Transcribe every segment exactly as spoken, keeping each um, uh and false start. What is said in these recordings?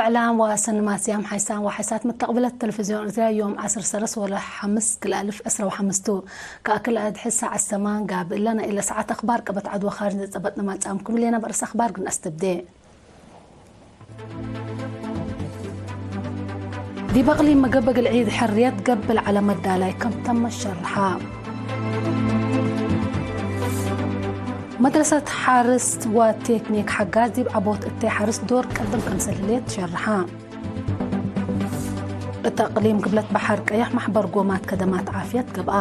እዕላም ወሰንማስያም ሓይሳን ወሓይሳት መተቅብለት ተለፍዝዮን ኤረትርያ ዮም ዐስር ሰረስ ወለሐምስ ክልኤ አልፍ ዕስራ ወሐምስ ቱ። ከአክል አድሕድ ሰዓት ሰማን ጋብእ እለ። ናይለ ሰዓት አክባር ቀበት ዐድ ወካርጅ ዘጸበጥነ ማጽአምኩም እሌና። በርስ አክባር ግን አስተብዴ። ዲብ አቅሊም ምግብ እግል ዒድ ሕርየት ገብእ ለዐለ መዳላይ ከም ተመ ሸርሐ። መድረሰት ሐርስ ወቴክኒክ ሐጋዝ ዲብ ዐቦት እተይ ሐርስ ዶር ቀድም ከምሰል ህሌት ሸርሐ። እት አቅሊም ግብለት በሐር ቀየሕ መሕበር ጎማት ከደማት ዓፍየት ገብአ።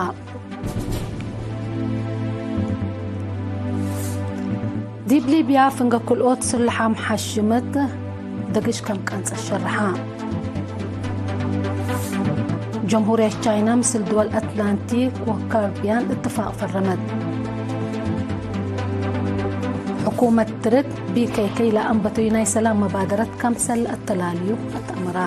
ዲብ ሊብያ ፍንገ ክልኦት ስልሓም ሐሽመት ደግሽ ከም ቀንጸ ሸርሐ። ጀምሁርየት ቻይና ምስል ድወል አትላንቲክ ወካርቢያን እትፋቅ ፈረመት። ሕኩመት ትርክ ቢ ኬ ኬ ለአንበተዩ ናይ ሰላም መባደረት ከምሰል አተላልዩ አትአመራ።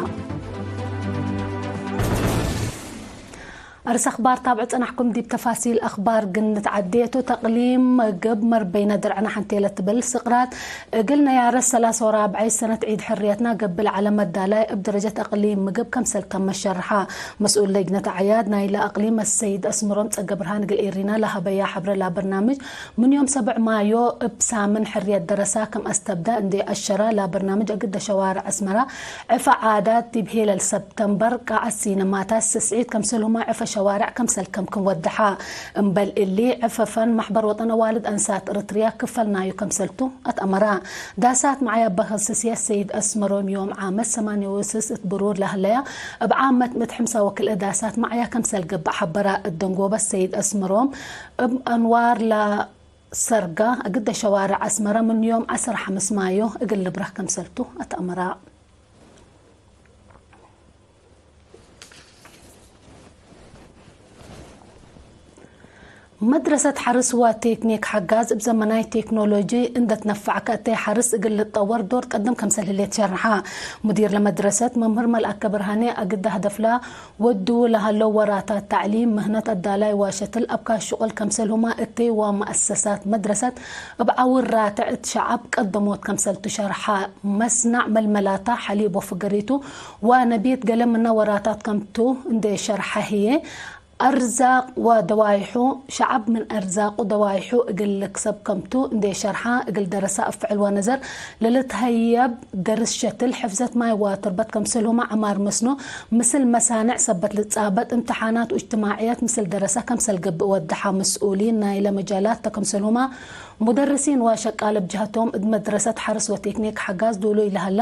አርስ አክባር ታብዑ ጸናሕኩም። ዲብ ተፋሲል አክባር ግን ንትዓዴ ቱ። ተቅሊም ምግብ መርበይነ ድርዕነ ሐንቴ ለትብል ስቅራት እግል ነያረት ሰላሳ ወራብዓይ ሰነት ዒድ ሕርየትና ገብእ ለዐለ መዳላይ እብ ደረጀት አቅሊም ምግብ ከምሰል ተመ ሸርሐ። መስኡል ለጅነት አዕያድ ናይለ አቅሊም አሰይድ አስምሮም ጸገ ብርሃን እግል ኤሪና ለሀበያ ሐብረ ላበርናምጅ ምን ዮም ሰብዕ ማዮ እብ ሳምን ሕርየት ደረሳ ከም አስተብዳ እንዴ አሸራ፣ ላበርናምጅ አግደ ሸዋርዕ አስመራ ዕፈ ዓዳት ዲብ ሄለል ሰብተምበር ቃዐት ሲነማታት ስስዒት ከምሰልሁመ ዕፈ ሸዋርዕ ከምሰል ከም ክም ወደሐ። እምበል እሊ፣ ዕፈ ፈን ማሕበር ወጠን አዋልድ አንሳት እርትርያ ክፈል ናዩ ከምሰልቱ አትአመራ። ዳሳት መዕያ በክስስየት ሰይድ አስመሮም ዮም ዓመት ሰማንየ ወስስ እት ብሩር ለህለያ፣ እብ ዓመት ምእት ሕምሳ ወክልኤ ዳሳት መዕያ ከምሰል ገብእ ሐበራ። እት ደንጎበት ሰይድ አስመሮም እብ አንዋር ለሰርጋ፣ እግደ ሸዋርዕ አስመረ ምን ዮም ዐስር ሐምስ ማዮ እግል ልብረህ ከምሰልቱ አትአመራ። መድረሰት ሐርስ ወቴክኒክ ሐጋዝ እብ ዘመናይ ቴክኖሎጂ እንዴ ትነፈዕ ከእተይ ሐርስ እግል ልትጠወር ዶር ቀድም ከምሰል ህሌት ሸርሐ። ሙዲር ለመድረሰት መምህር መልአከ ብርሃኔ፣ አግደ ሀደፍላ ወድዉ ለሀለው ወራታት ተዕሊም፣ ምህነት አዳላይ ወሸትል አብካሽ ሽቁል ከምሰልሁመ እተይ ወመአሰሳት መድረሰት እብ ዐውር ራትዕ እት ሸዐብ ቀደሞት ከምሰልቱ ሸርሐ። መስናዕ መልመላታ ሐሊብ ወፍገሪቱ ወነቢት ገሌ ምነ ወራታት ከምቱ እንዴ ሸርሐ ህዬ፣ አርዛቅ ወደዋይሑ፣ ሸዐብ ምን አርዛቁ ደዋይሑ እግል ልክሰብ ከምቱ እንዴ ሸርሐ፣ እግል ደረሳ እብ ፍዕል ወነዘር ለልትሀየብ ደርስ ሸትል፣ ሕፍዘት ማይ ወትርበት ከምሰልሁመ ዐማር መስኖ ምስል መሳንዕ ሰበት ልትጻበጥ፣ እምትሓናት ወእጅትማዕየት ምስል ደረሳ ከምሰል ገብእ ወደሐ። መስኡሊን ናይለ መጃላት ተ ከምሰልሁመ ሙደርሲን ወሸቃል እብ ጀሀቶም፣ እት መድረሰት ሐርስ ወቴክኒክ ሐጋዝ ዶሎይ ለሀላ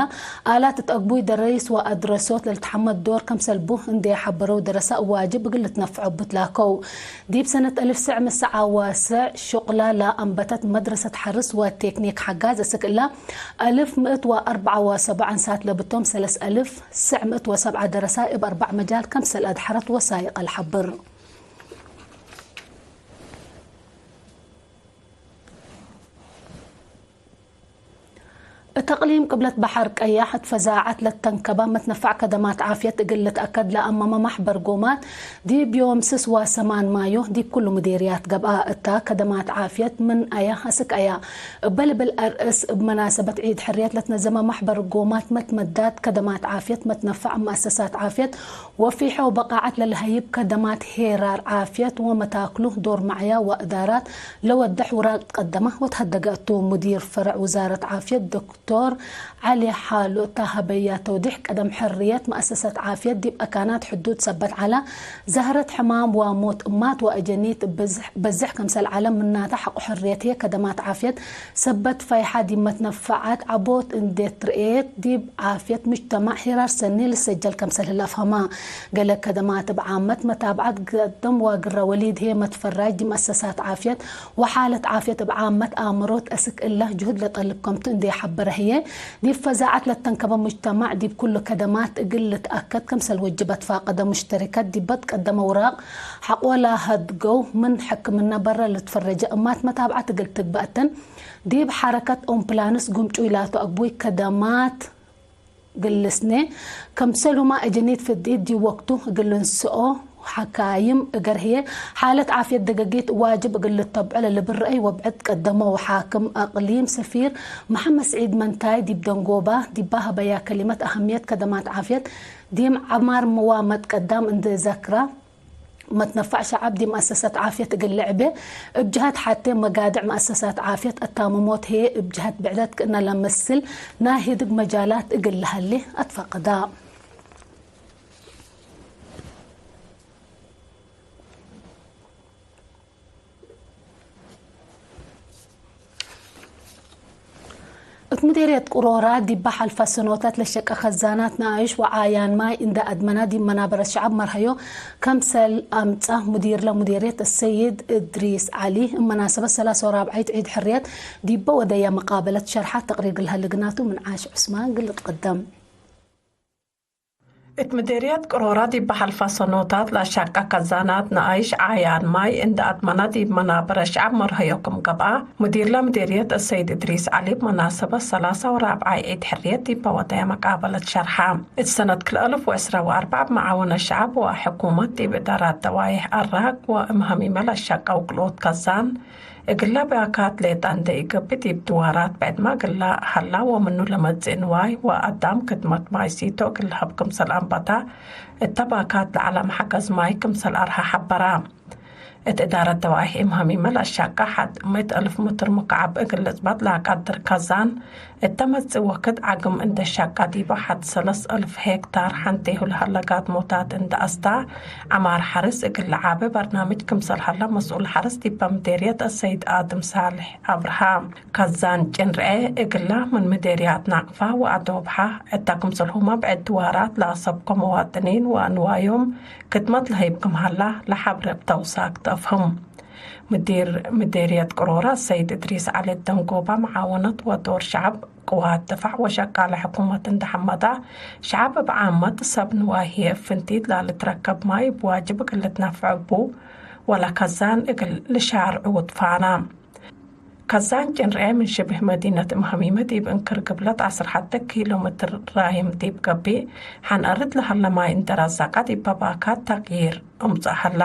አላት እት አግቡይ ደረይስ ወአድረሶት ለልትሐመድ ዶር ከምሰል ቡ እንዴ ሐበረው፣ ደረሳ እብ ዋጅብ እግል ልትነፍዖ ብትላከው። ዲብ ሰነት አልፍ ስዕ ምስዕ አዋስዕ ሽቁላ ለአንበተት መድረሰት ሐርስ ወቴክኒክ ሐጋዝ፣ አስክ እላ አልፍ ምእት ወአርበዕ ወሰብዓ አንሳት ለብቶም፣ ሰለስ አልፍ ስዕ ምእት ወሰብዓ ደረሳይ እብ አርበዕ መጃል ከምሰል አድሐረት ወሳይቅ አልሐብር። እት አቅሊም ቅብለት በሐር ቀያሕ፣ እት ፈዛዐት ለተንከበ መትነፋዕ ከደማት ዓፍየት እግል ልትአከድ ለአመመ ማሕበር ጎማት፣ ዲብ ዮም ስስ ወሰማን ማዮ ዲብ ኩሉ ምዴርያት ገብአ። እታ ከደማት ዓፍየት ምን አያ አስክ አያ? እበ ልብል አርእስ፣ እብ መናሰበት ዒድ ሕርየት ለትነዘመ ማሕበር ጎማት መትመዳት ከደማት ዓፍየት መትነፋዕ መአሰሳት ዓፍየት ወፊሖ በቃዐት ለልሀይብ ከደማት ሄራር ዓፍየት ወመታክሉ ዶር መዕያ ወእዳራት ለወደሕ ውራቅ ትቀደመ ወትሀደገ እቱ። ሙዲር ፈረዕ ውዛረት ዓፍየት ዶክቶር ዐሊ ሓሎ እተ ሀበያ ተውዲሕ፣ ቀደም ሕርየት መአሰሰት ዓፍየት ዲብ አካናት ሕዱድ ሰበት ዐለ፣ ዛህረት ሕማም ወሞት እማት ወአጀኒት በዝሕ፣ በዝሕ ከምሰል ዐለ፣ ምናተ ሐቆ ሕርየት ህዬ ከደማት ዓፍየት ሰበት ፈይሐ ዲብ መትነፈዓት ዐቦት እንዴ ትርኤት፣ ዲብ ዓፍየት ሙጅተማዕ ሄራር ሰኒ ልሰጀል ከምሰል ህለ አፍሀማ። ገሌ ከደማት እብ ዓመት መታብዐት ገጥም ወግረ ወሊድ ህዬ መትፈራጅ ዲብ መአሰሳት ዓፍየት ወሓለት ዓፍየት እብ ዓመት አምሮት አስክ እለ ጅሁድ ለጠልብ ከምቱ እንዴ ሐበረ ህዬ፣ ዲብ ፈዛዐት ለተንከበ ሙጅተማዕ ዲብ ኩሉ ከደማት እግል ልትአከድ ከምሰል ወጅበት ፋቀደ ሙሽተሪከት ዲበ ትቀደመ ውራቅ ሐቆ ለሀድገው ምን ሕክምነ በረ ልትፈረጀ እማት መታብዐት እግል ትግበእ ትን፣ ዲብ ሐረከት ኦምፕላንስ ግምጩይ ላቱ አግቡይ ከደማት ግልስኔ፣ ከምሰልሁመ እጅኒት ፍድኢት ዲብ ወቅቱ እግል ልንስኦ ሐካይም እገር ህዬ፣ ሓለት ዓፍየት ደገጊት ዋጅብ እግል ልተብዖ ለልብል ረአይ ወብዕድ ቀደመው። ሓክም አቅሊም ሰፊር መሐመድ ስዒድ መንታይ ዲብ ደንጎባ ዲባ ሀበያ ከሊመት፣ አሀምየት ከደማት ዓፍየት ዲም ዐማር ምዋመት ቀዳም እንዴ ዘክራ፣ መትነፋዕ ሸዐብ ዲብ መአሰሳት ዓፍየት እግል ልዕቤ፣ እብ ጀሀት ሐቴ መጋድዕ መአሰሳት ዓፍየት አታምሞት ህዬ፣ እብ ጀሀት ብዕደት ክእነ ለመስል ናይ ህድግ መጃላት እግል ለሀሌ አትፈቀዳ። እት ምዴርየት ቅሮራ ዲበ ሐልፋ ሰኖታት ለሸቀ ከዛናት ነኣይሽ ወዓያን ማይ እንደ አድመና ዲብ መናበረት ሸዐብ መርሀዮ ከምሰል አምጸ፣ ሙዲርለ ሙዴርየት አሰይድ እድሪስ ዐሊ እብ መናሰበት ሰላሳ ወራብዓይት ዒድ ሕርየት ዲበ ወደየ መቃበለት ሸርሐ። ተቅሪር እግል ሀለ ግናቱ ምን ዓሽ ዑስማን እግል ልትቀደም። እት ምዴርየት ቅሮራ ዲብ ሐልፋ ሰኖታት ለአሻቀ ከዛናት ነኣይሽ ዓያን ማይ እንደ አድመና ዲብ መናበረ ሸዐብ መርሀዮ ክም ገብአ፣ ሙዲርለ ምዴርየት አሰይድ እድሪስ ዐሊ እብ መናሰበት ሰላሳ ወራብዓይ ዒድ ሕርየት ዲበ ወደየ መቃበለት ሸርሐ። እት ሰነት ክልኤ አልፍ ወዕስራ ወአርበዕ እብ መዓውነት ሸዐብ ወሕኩመት ዲብ እዳራት ደዋይሕ አራግ ወእም ሀሚመ ለአሻቀው ክልኦት ከዛን፣ እግለ ባካት ሌጠ እንዴ ኢገብእ፣ ዲብ ድዋራት ብዕድመ እግለ ሀላ ወምኑ ለመጽእ ንዋይ ወአዳም ክድመት ማይ ሲቶ እግል ለሀብ ክምሰል አንበታ፣ እተ ባካት ለዐለ መሐገዝ ማይ ክምሰል አርሀ ሐበረ። እት እዳረት ደዋይሕ እም ሀሚመ ለአሻቀ ሐድ ምእት አልፍ ምትር ሙካዐብ እግል ልጽበጥ ለአቀድር ከዛን፣ እተ መጽእ ወክድ ዐግም እንዴ ሻቀ ዲበ ሐድ ሰለስ አልፍ ሄክታር ሐንቴሁ ለሀለ ጋድሞታት እንዴ አስታ፣ ዐማር ሐርስ እግል ለዓቢ በርናምጅ ክምሰል ሀለ መስኡል ሐርስ ዲበ ምዴርየት አሰይድ አድም ሳልሕ አብርሃ። ከዛን ጭንርኤ እግለ ምን ምዴርያት ናቅፋ ወአዶብሐ እተ ክምሰልሁመ ብዕድ ድዋራት ለአሰብኮ መዋጥኒን ወአንዋዮም ክድመት ለሀይብ ክም ሀላ ለሐብሬ እብ ተውሳክ ተአፍህም። ምዲር ምዴርየት ቅሮረ ሰይድ እድሪስ ዐሊ ደንጎባ፣ መዓወነት ወዶር ሸዐብ፣ ቅዋት ድፋዕ ወሸቃለ ሕኩመት እንዴ ሐመዳ፣ ሸዐብ እብ ዓመት ሰብ ንዋይ ህዬ እብ ፍንቲት ላልትረከብ ማይ እብ ዋጅብ እግል ልትነፈዕ እቡ ወለከዛን እግል ልሻርዑ ውጥፋና። ከዛን ጭንርኤ ምን ሽብህ መዲነት እም ሀሚመ ዲብ እንክር ግብለት ዐስር ሐቴ ኪሎ ምትር ራይም ዲብ ገብእ፣ ሐን አርድ ለሀለ ማይ እንዴ ረዘቀ ዲበ ባካት ተቅዪር አምጽአ ሀላ።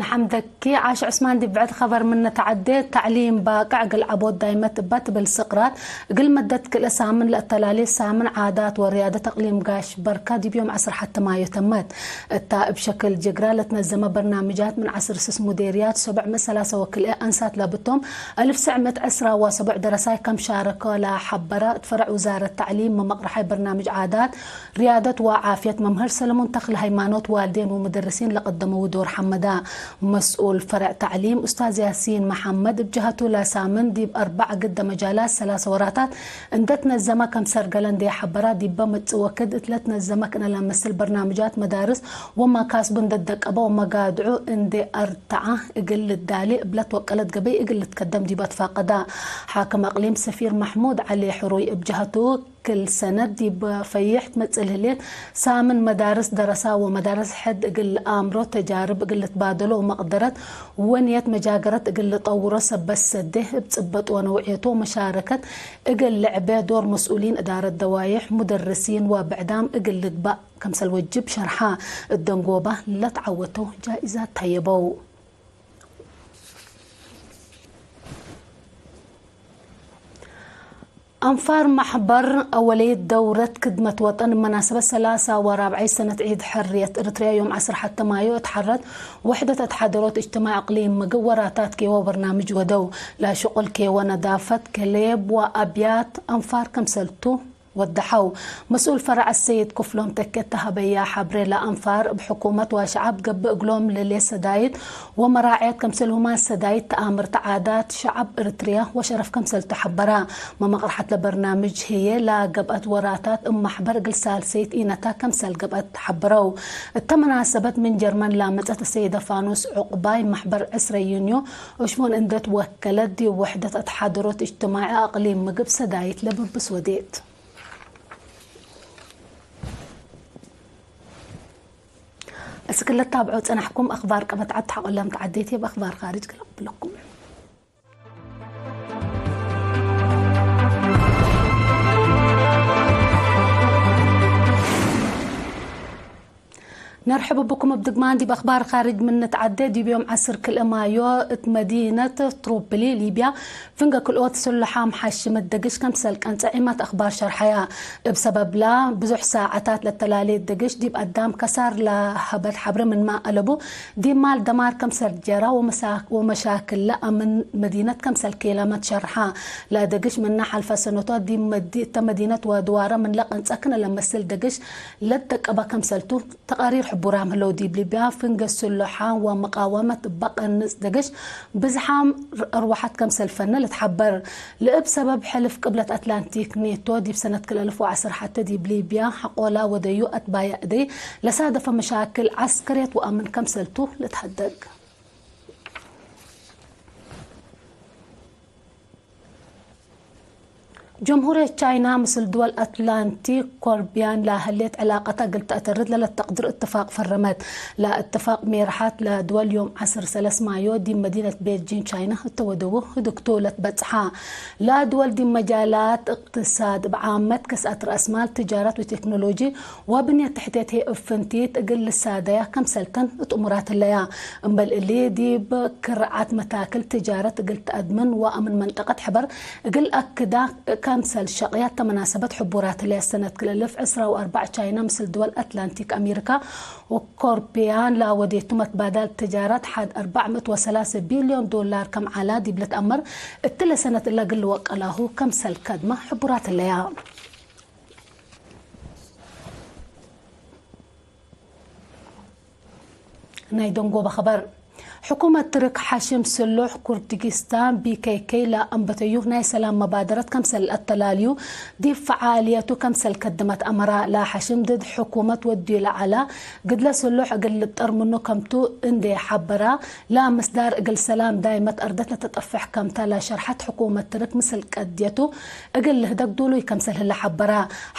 ነሐምደኪ ዓሽ ዑስማን። ዲብ ብዕድ ኸበር ምን ነተዐዴ፣ ተዕሊም ባቅዕ እግል ዐቦት ዳይመት እባ ትብል ስቅራት፣ እግል መደት ክልኤ ሳምን ለአተላሌ ሳምን ዓዳት ወርያደት አቅሊም ጋሽ በርካ ዲብ ዮም ዐስር ሐቲ ማዮ ተመት። እታ እብ ሸክል ጅግራ ለትነዘመ በርናምጃት ምን ዐስር ስስ ሙዴርያት፣ ሰብዕ ምእት ሰላሳ ወክልኤ አንሳት ለብቶም፣ አልፍ ሰዕ ምእት ዕስራ ወሰቡዕ ደረሳይ ከም ሻረከ ለሐበረ እት ፈረዕ ውዛረት ተዕሊም መመቅረሓይ በርናምጅ ዓዳት፣ ርያደት ወዓፍየት መምህር ሰለሞን ተክለ ሃይማኖት ዋልዴን ወሙደርሲን ለቀደመው ዶር ሐመዳ። መስኡል ፈረዕ ተዕሊም ኡስታዝ ያሲን መሐመድ እብ ጀሀቱ ለሳምን ዲብ አርበዕ ግደ መጃላት ሰላሰ ወራታት እንዴ ትነዘመ ከም ሰርገለ እንዴ ሐበራ፣ ዲበ መጽእ ወክድ እት ለትነዘመ ክእነ ለመስል በርናምጃት መዳርስ ወመካስቡ እንዴ ደቀበ ወመጋድዑ እንዴ አርተዐ እግል ልዳሌ እብለት ወቀለት ገበይ እግል ልትከደም ዲበ ትፋቀዳ። ሓክም አቅሊም ሰፊር መሕሙድ ዐሊ ሕሩይ እብ ጀሀቱ፣ ክል ሰነት ዲብ ፈይሕ ትመጽእ ለህሌት ሳምን መዳርስ ደረሳ ወመዳርስ ሕድ እግል ለአምሮ፣ ተጃርብ እግል ልትባደሎ ወመቅደረት ወንየት መጃገረት እግል ልጠውሮ ሰበት ሰዴ እብ ጽበጥ ወነውዕየቱ ወመሻረከት እግል ልዕቤ ዶር መስኡሊን እዳረት ደዋይሕ፣ ሙደርሲን ወብዕዳም እግል ልግባእ ከምሰል ወጅብ ሸርሓ። እደንጎባ ለትዓወተው ጃኢዛት ታየበው። አንፋር መሕበር አወለየት ደውረት ክድመት ወጠን መናሰበት ሰላሳ ወራብዓይ ሰነት ዒድ ሕርየት እርትርያ ዮም ዐስር ሐቲ ማዮ እት ሐረት ወሕደት እት ሓደሮት እጅትማዕ እቅሊም ምግብ ወራታት ኬወ በርናምጅ ወደው። ለሽቁል ኬወ ነዳፈት ከሌብ ወአብያት አንፋር ከምሰልቱ ወደሐው። መስኡል ፈረዕ አሰይድ ክፍሎም ተኬ እተ ሀበያ ሐብሬ፣ ለአንፋር እብ ሕኩመት ወሸዐብ ገብእ እግሎም ለሌ ሰዳይት ወመራዕየት ከምሰልሁመ ሰዳይት ተአምርተ ዓዳት ሸዐብ እርትርያ ወሸረፍ ከምሰልቱ ሐበራ። መመቅርሐት ለበርናምጅ ህዬ ለገብአት ወራታት እብ መሕበር እግል ሳልሰይት ኢነታ ከምሰል ገብአት ሐብረው። እተ መናሰበት ምን ጀርመን ለመጸት አሰይደ ፋኑስ ዑቅባይ መሕበር ዕስረ ዩንዮ እሽሞን እንዴ ትወከለት ዲብ ውሕደት አትሓደሮት እጅትማዒ አቅሊም ምግብ ሰዳይት ለብብስ ወዴት። እስክ ለታብዖ ጸናሕኩም አክባር ቀበት ዐድ ተሐቆ ለምትዓዴት እብ አክባር ካርጅ ክለብለኩም። ነርሕብ ብኩም እብ ድግማን ዲብ አክባር ካርጅ ምን ንትዐዴ። ዲብ ዮም ዐስር ክልኤ ማዮ እት መዲነት ትሮፕሊ ሊብያ ፍንገ ክልኦት ስሉሓም ሐሽመት ደግሽ ከምሰል ቀንጸ ዒማት አክባር ሸርሐያ። እብ ሰበብላ ብዙሕ ሳዐታት ለተላሌት ደግሽ ዲብ አዳም ከሳር ለሀበት ሐብሬ ምንመ አለቡ፣ ዲብ ማል ደማር ከምሰል ጀራ ወመሳ-፣ ወመሻክል ለአምን መዲነት ከምሰል ኬለመት ሸርሐ። ለደግሽ ምነ ሐልፈ ሰነቶት ዲብ መዲ-፣ እተ መዲነት ወድዋረ ምን ለቀንጸ ክነ ለመስል ደግሽ ለትደቀበ ከምሰልቱ ተቃሪር ሕቡራም ህለው። ዲብ ሊብያ ፍንገ ስሉሓም ወመቃወመት እበ ቀንጽ ደግሽ ብዝሓም አርወሐት ከምሰል ፈነ ልትሐበር። ለእብ ሰበብ ሕልፍ ቅብለት አትላንቲክ ኔቶ ዲብ ሰነት ክልኤ አልፍ ወዐስር ሐቴ ዲብ ሊብያ ሐቆላ ወደዩ አትባያ እደይ ለሳደፈ መሻክል ዐስከርየት ወአምን ከምሰልቱ ልትሀደግ። ጀምሁርየት ቻይና ምስል ድወል አትላንቲክ ኮርቢያን ለሀሌት ዕላቀተ እግል ተአተርድ ለለተቅድር እትፋቅ ፈረመት። ለእትፋቅ ሜርሐት ለድወል ዮም ዐስር ሰለስ ማዮ ዲብ መዲነት ቤጂን ቻይና እተ ወደዉ ህድግቱ ለትበጽሐ። ለድወል ዲብ መጃላት እቅትሳድ እብ ዓመት፣ ክስአት ረአስማል፣ ትጃረት ወቴክኖሎጂ ወብንየት ተሕትየት ህዬ እብ ፍንቲት እግል ልሳደያ ከምሰልተን እት እሙራት ህለያ። እምበል እሊ ዲብ ክርዓት መታክል ትጃረት እግል ተአድምን ወአምን መንጠቀት ሕበር እግል አክዳ ከምሰል ሸቅያት ተመናሰበት ሕቡራት ህለያ። ሰነት ክልኤ አልፍ ዕስራ ወአርበዕ ቻይና ምስል ድወል አትላንቲክ አሜሪካ ወኮርቢያን ለአወዴቱ መትባዳል ትጃረት ሐድ አርበዕ ምእት ወሰላሰ ቢልዮን ዶላር ከም ዐላ ዲብ ልትአመር፣ እትለ ሰነት እለ እግል ልወቀላሁ ከምሰል ከድመ ሕቡራት ህለያ። ናይ ደንጎበ ኸበር። ሕኩመት ትርክ ሐሽም ስሉሕ ኩርድጊስታን፣ ቢ ኬ ኬ፣ ለአንበተዩ ናይ ሰላም መባደረት ከምሰል አተላልዩ ዲብ ፈዓልየቱ ከምሰል ከድመት አመራ። ለሐሽም ድድ ሕኩመት ወድዩ ለዐላ ግድለ ስሉሕ እግል ልብጠር ምኑ ከምቱ እንዴ ሐበራ፣ ለምስዳር እግል ሰላም ዳይመት አርደት ለተጠፍሕ ከምታ ለሸርሐት ሕኩመት ትርክ ምስል ቀድየቱ እግል ልህደግ ዱሉይ ከምሰል ህለ ሐበራ።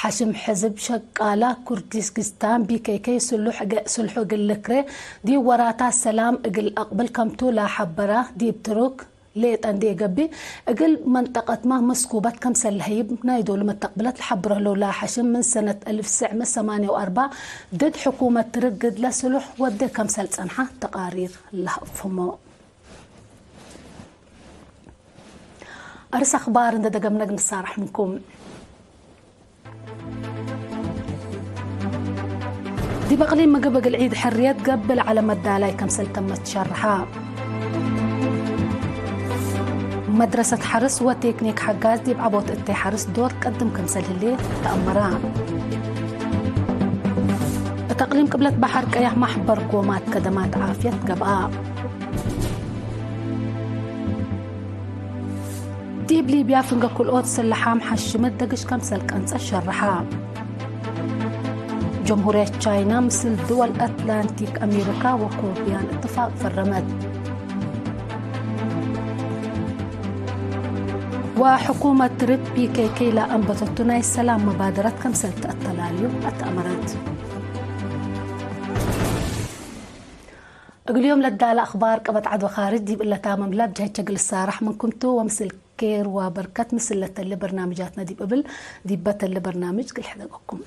ሐሽም ሕዝብ ሸቃላ ኩርዲስክስታን፣ ቢ ኬ ኬ፣ ስሉሕ እገ-፣ ስልሑ እግል ልክሬ ዲብ ወራታት ሰላም እግል አቅብል ከምቱ ለሐበራ፣ ዲብ ትሩክ ሌጠ እንዴ ገብእ እግል መንጠቀትመ መስኩበት ከምሰል ለሀይብ ናይ ዶሉ መተቅብለት ለሐብሮ ህለው። ለሐሽም ምን ሰነት አልፍ ትስዕ ምእት ሰማንያ ወአርበዕ ድድ ሕኩመት ትርክ ግድለ ስሉሕ ወዴ ከምሰል ጸንሐ ተቃሪር ለአፍህሞ። አርስ አክባር እንዴ ደገምነ እግል ንሳረሕ ምንኩም። ዲብ አቅሊም ምግብ እግል ዒድ ሕርየት ገብእ ለዐለ መዳላይ ከምሰል ተመ ትሸርሐ። መድረሰት ሐርስ ወቴክኒክ ሐጋዝ ዲብ ዐቦት እተይ ሐርስ ዶር ቀድም ከምሰል ህሌት ተአመረ። እት አቅሊም ቅብለት በሐር ቀያሕ ማሕበር ጎማት ከደማት ዓፍየት ገብአ። ዲብ ሊብያ ፍንገ ክልኦት ስልሓም ሐሽመት ደግሽ ከምሰል ቀንጸት ሸርሐ። ጀምሁርየት ቻይና ምስል ድወል አትላንቲክ አሜሪካ ወኮርቢያን እትፋቅ ፈረመት። ወሕኩመት ትርክ ፒ ኬ ኬ ለአንበተቱ ናይ ሰላም መባደረት ከምሰል ተአተላልዩ አትአመረት። እግል ዮም ለዳለ አክባር ቀበት ዐድ ወካርጅ ዲብ እለ ታምም ለብ ጀህቼ እግል እሳረሕ ምንኩም ቱ፣ ወምስል ኬር ወበርከት ምስል ለተሌ በርናምጃትነ ዲብ እብል ዲበ ተሌ በርናምጅ እግል ሕደገኩም።